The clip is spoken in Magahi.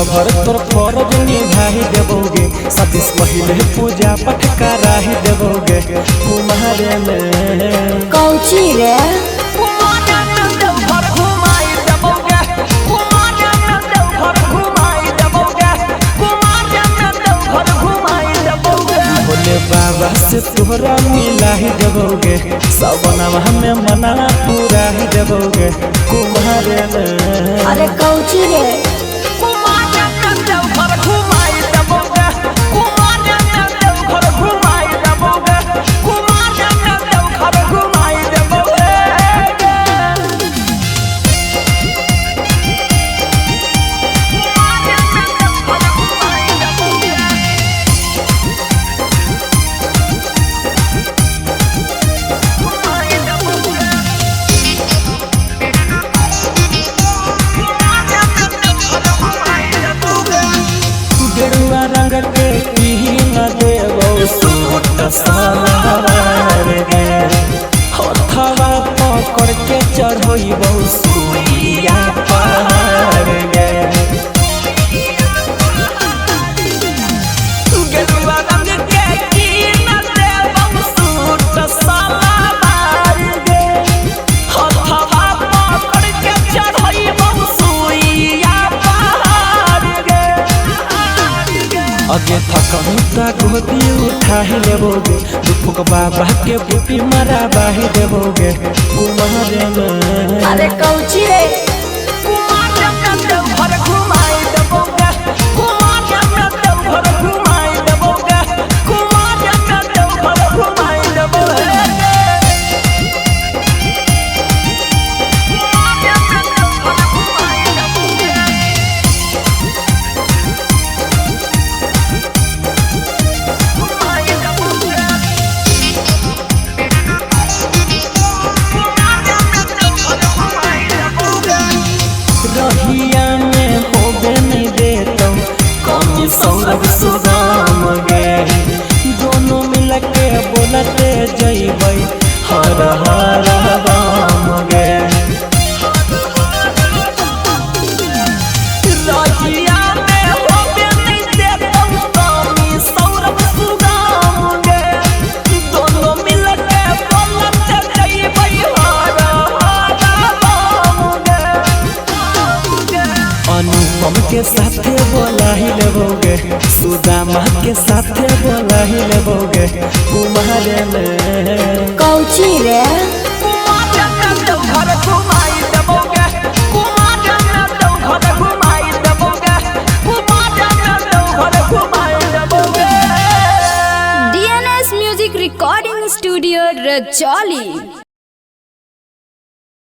लभर तोर फरज निभाई देबोगे, सतीश पहिले पूजा पाठ कराही देबोगे कुमारे में। कौची रे? भोले बाबा से तोहरा मिला ही देबोगे, सवनवा में मना पूरा ही देबोगे कुमारे में। अरे कौची रे? गेरुआ रंग के पीन देबो सूट सलवार गे, हथवा पकड़ के चढ़इबो सुइया पहाड़ गे। गेरुआ रंग के पीन देबो सूट सलवार गे, हथवा पकड़ के चढ़इबो सुइया पहाड़ गे। अगे थकहु ता गोदी उठाही लेबोगे, दुफुक बाबा के बूटी मारा बाही देबोगे कुमारे में। अरे कौची रे? रहिया में होबे नहीं देतो कमी सौरभ सुदाम गे, दोनों मिल के बोलते जइबै हर हर राम गे। रहिया में होबे नहीं देतो कमी सौरभ सुदाम गे, दोनों मिल के बोलते जइबै हर हर राम गे। अनुपम के साथे बोला ही लेबोगे, सुदामा के साथे बोला ही लेबोगे कुमारे में। कौची रे? DNS Music Recording Studio, Rajoli.